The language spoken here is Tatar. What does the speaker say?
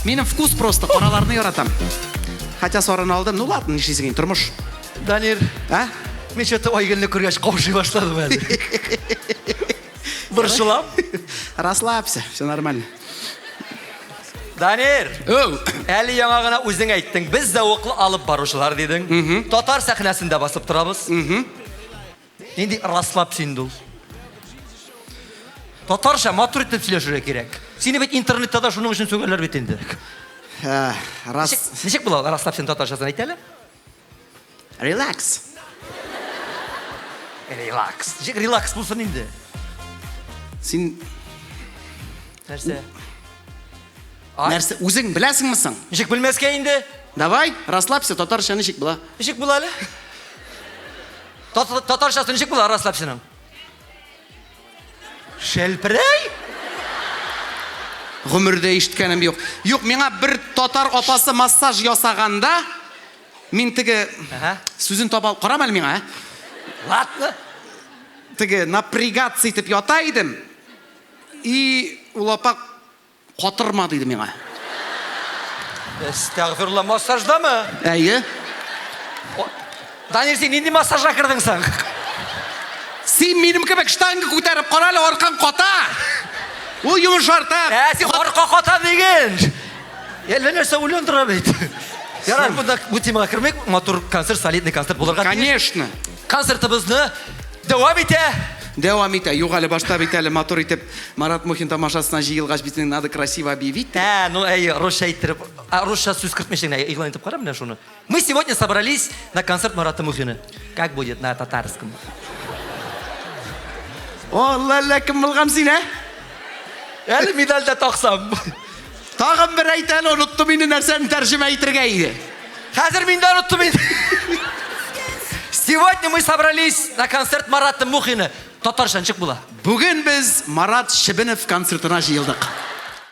Минем вкус просто, караларны яратам. Хотя сарыны алдым, ну ладно, нишлисең инде, тормыш. Данир, А? мин что-то Айгөлне күргәч каушый башладым әле. Борчылам. Расслабься, все нормально. Данир, Оу! әле яңа гына үзең әйттең, без зәвыклы алып баручылар дидең. Татар сәхнәсендә басып торабыз. Нинди расслабься инде ул? Татарча матур итеп сөйләшергә кирәк. Сине бит интернетта да шуның өчен сүгәләр бит инде. Ә, Рас... Ничек була ул расслабься татарчасын әйт әле? Релакс. Релакс. Ничек релакс булсын инде? Син Нәрсә? А? нәрсә үзең беләсеңме соң? Ничек белмәскә инде? Давай, расслабься, татарча ничек була? Ничек була әле? Татарчасы ничек була расслабься-ның? Шәлперәй? Гомердә ишеткәнем юк. Юк, миңа бер татар апасы массаж ясаганда, мин теге Ага. сүзен таба карама әле миңа, ә? Ладно. Теге напрягаться итеп ята идем. И ул апа катырма диде миңа. Әстәгъфирулла, массаждамы? Әйе. Данир, син нинди массажга кердең соң? Син минем кебек штанга күтәреп кара әле, аркаң ката. Ул йомшарта. Ә, син арка ката диген. Әллә нәрсә уйландыра бит. Ярар, монда бу темага кермик. Матур концерт, солидный концерт булырга тиеш. Конечно. Концертыбызны дәвам итә. Дәвам итә. Юк әле башта бит әле матур итеп Марат Мухин тамашасына җыелгач бит инде надо красиво объявить. Ә, ну әй, русча иттереп, ә, русча сүз кертмичә генә игълан итеп кара менә шуны. Мы сегодня собрались на концерт Марата Мухина. Как будет на татарском? Алла, әллә кем булган син, ә? Әле медаль дә таксам. Тагын бер әйт әле, оныттым инде нәрсәне тәрҗемә итергә иде. Хәзер мин дә оныттым инде. Сегодня мы собрались на концерт Марата Мухина. Татарча ничек була? Бүген без Марат Шебенов концертына җыелдык.